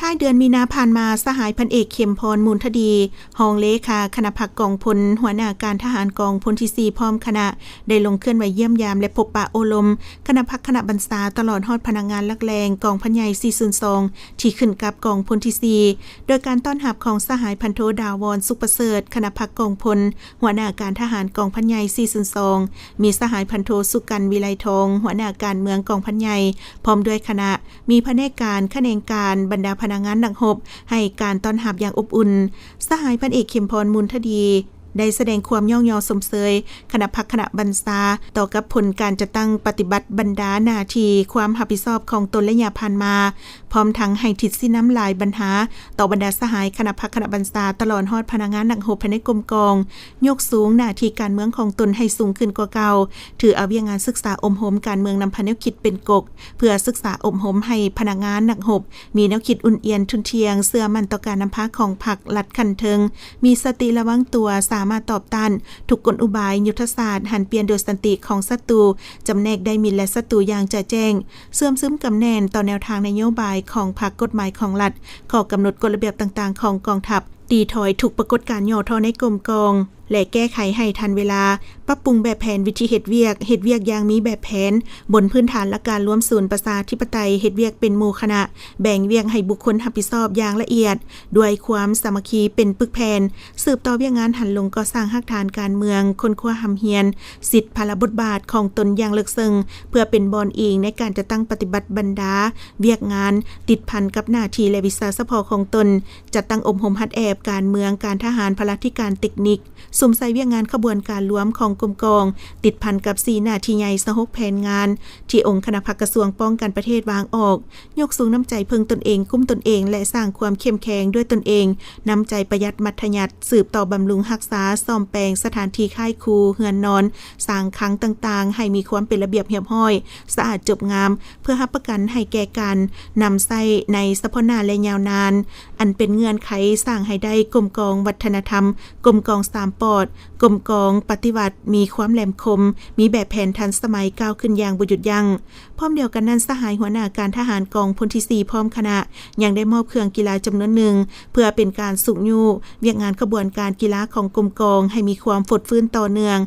ທ້າຍເດືອນມີນາຜ່ານມາ, ສະຫາຍພັນເອກ ເຂັມພອນ ມູນທະດີ ຮອງເລຂາຄະນະພັກກອງພົນ, ຫົວໜ້າການທະຫານກອງພົນທີສີ່ ພ້ອມຄະນະ ໄດ້ລົງເຄື່ອນໄຫວຢ້ຽມຢາມ ແລະ ພົບປະໂອ້ລົມຄະນະພັກຄະນະບັນຊາ, ຕະຫຼອດຮອດພະນັກງານຫຼັກແຫຼ່ງກອງພັນໃຫຍ່ ສີ່ສູນສອງ ທີ່ຂຶ້ນກັບກອງພົນທີສີ່ ໂດຍການຕ້ອນຮັບຂອງສະຫາຍພັນໂທ ດາວອນ ສຸກປະເສີດ ຄະນະພັກກອງພົນ, ຫົວໜ້າການທະຫານກອງພັນໃຫຍ່ ສີ່ສູນສອງ, ມີສະຫາຍພັນໂທ ສຸກັນ ວິໄລທອງ ຫົວໜ້າການເມືອງກອງພັນໃຫຍ່ ພ້ອມດ້ວຍຄະນະ, ມີພະແນກການ, ຂະແໜງການ, ບັນດາພະນັກງານນັກຮົບ ໃຫ້ການຕ້ອນຮັບຢ່າງອົບອຸ່ນ. ສະຫາຍພັນເອກ ເຂັມພອນ ມູນທະດີ ໄດ້ສະແດງຄວາມຍ້ອງຍໍຊົມເຊີຍຄະນະພັກຄະນະບັນຊາ ຕໍ່ກັບຜົນການຈັດຕັ້ງປະຕິບັດບັນດາໜ້າທີ່ຄວາມຮັບຜິດຊອບຂອງຕົນໄລຍະຜ່ານມາ, ພ້ອມທັງໃຫ້ທິດຊີ້ນຳຫຼາຍບັນຫາຕໍ່ບັນດາສະຫາຍຄະນະພັກຄະນະບັນຊາ, ຕະຫຼອດຮອດພະນັກງານນັກຮົບພາຍໃນກົມກອງ, ຍົກສູງໜ້າທີ່ການເມືອງຂອງຕົນໃຫ້ສູງຂຶ້ນກວ່າເກົ່າ, ຖືເອົາວຽກງານສຶກສາອົບຮົມການເມືອງນຳພາແນວຄິດເປັນກົກ, ເພື່ອສຶກສາອົບຮົມໃຫ້ພະນັກງານນັກຮົບມີແນວຄິດອຸ່ນອຽນ, ທຸ່ນທ່ຽງ, ເຊື່ອໝັ້ນຕໍ່ການນຳພາຂອງພັກລັດຂັ້ນເທິງ, ມີສະຕິລະວັງຕົວ, ສາມາດຕອບຕ້ານທຸກກົນອຸບາຍ, ຍຸດທະສາດຫັນປ່ຽນໂດຍສັນຕິຂອງສັດຕູ, ຈຳແນກໄດ້ມິດ ແລະ ສັດຕູຢ່າງຈະແຈ້ງ, ເຊື່ອມຊຶມກຳແໜ້ນຕໍ່ແນວທາງນະໂຍບາຍຂອງພັກ, ກົດໝາຍຂອງລັດ, ຂໍ້ກຳນົດ, ກົດລະບຽບຕ່າງໆຂອງກອງທັບ, ຕີຖອຍທຸກປາກົດການຫຍໍ້ທໍ້ໃນກົມກອງ ແລະ ແກ້ໄຂໃຫ້ທັນເວລາ, ປັບປຸງແບບແຜນວິທີເຮັດວຽກ, ເຮັດວຽກຢ່າງມີແບບແຜນ, ບົນພື້ນຖານຫຼັກການລວມສູນປະຊາທິປະໄຕ, ເຮັດວຽກເປັນໝູ່ຄະນະ, ແບ່ງວຽກໃຫ້ບຸກຄົນຮັບຜິດຊອບຢ່າງລະອຽດ, ດ້ວຍຄວາມສາມັກຄີເປັນປຶກແຜ່ນ, ສືບຕໍ່ວຽກງານຫັນລົງກໍ່ສ້າງຮາກຖານການເມືອງ, ຄົ້ນຄວ້າຮ່ຳຮຽນສິດພາລະບົດບາດຂອງຕົນຢ່າງເລິກເຊິ່ງ, ເພື່ອເປັນບ່ອນອີງໃນການຈັດຕັ້ງປະຕິບັດບັນດາວຽກງານຕິດພັນກັບໜ້າທີ່ ແລະ ວິຊາສະເພາະຂອງຕົນ, ຈັດຕັ້ງອົບຮົມຫັດແອບການເມືອງ, ການທະຫານ, ພະລາທິການ, ເຕັກນິກ, ສຸມໃສ່ວຽກງານຂະບວນການລວມຂອງກົມກອງ, ຕິດພັນກັບສີ່ໜ້າທີ່ໃຫຍ່ ຊາວຫົກແຜນງານ ທີ່ອົງຄະນະພັກກະຊວງປ້ອງກັນປະເທດວາງອອກ, ຍົກສູງນ້ຳໃຈເພິ່ງຕົນເອງ, ກຸ້ມຕົນເອງ ແລະ ສ້າງຄວາມເຂັ້ມແຂງດ້ວຍຕົນເອງ, ນ້ຳໃຈປະຢັດມັດທະຍັດ, ສືບຕໍ່ບຳລຸງຮັກສາ, ສ້ອມແປງສະຖານທີ່ຄ້າຍຄູ, ເຮືອນນອນ, ສາງຄັງຕ່າງໆ ໃຫ້ມີຄວາມເປັນລະບຽບຮຽບຮ້ອຍ, ສະອາດຈົບງາມ, ເພື່ອຮັບປະກັນໃຫ້ແກ່ການນຳໃຊ້ໃນສະເພາະໜ້າ ແລະ ຍາວນານ, ອັນເປັນເງື່ອນໄຂສ້າງໃຫ້ໄດ້ກົມກອງວັດທະນະທຳ, ກົມກອງສາມປອດ, ກົມກອງປະຕິວັດ ມີຄວາມແຫຼມຄົມ, ມີແບບແຜນທັນສະໄໝ, ກ້າວຂຶ້ນຢ່າງບໍ່ຢຸດຢັ້ງ. ພ້ອມດຽວກັນນັ້ນ, ສະຫາຍຫົວໜ້າການທະຫານກອງພົນທີສີ່ ພ້ອມຄະນະ ຍັງໄດ້ມອບເຄື່ອງກິລາຈຳນວນໜຶ່ງ ເພື່ອເປັນການຊຸກຍູ້ວຽກງານຂະບວນການກິລາຂອງກົມກອງໃຫ້ມີຄວາມຟົດຟື້ນຕໍ່ເນື່ອງ,